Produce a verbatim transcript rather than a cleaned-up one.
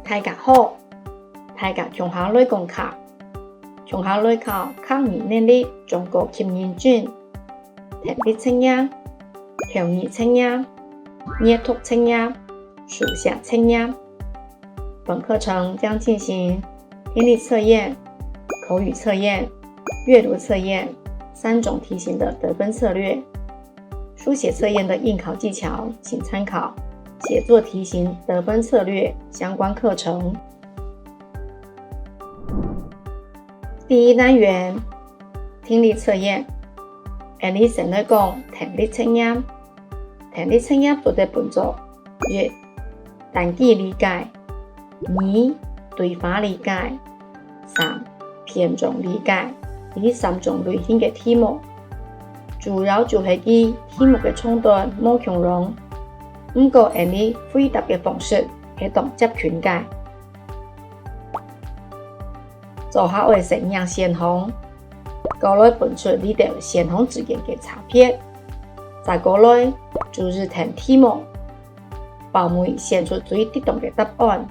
大家好，大家共下來講客，共下來考客語能力中高級認證、聽力測驗、口語測驗、閱讀測驗、書寫測驗。本課程將進行聽力測驗、口語測驗、閱讀測驗三種題型的得分策略。書寫測驗的應考技巧，請參考寫作題型得分策略相關課程。第一單元，聽力測驗。𫣆俚先來講聽力測驗。聽力測驗做得分做：一、單句理解；二、對話理解；三、篇章理解。這三種類型个題目，主要就係佢題目个長短無共樣，毋過𫣆俚回答个方式係當接近个。 做下愛先認選項，過來分出這兜選項之間个差別。再過來就係聽題目，包尾選出最適當个答案，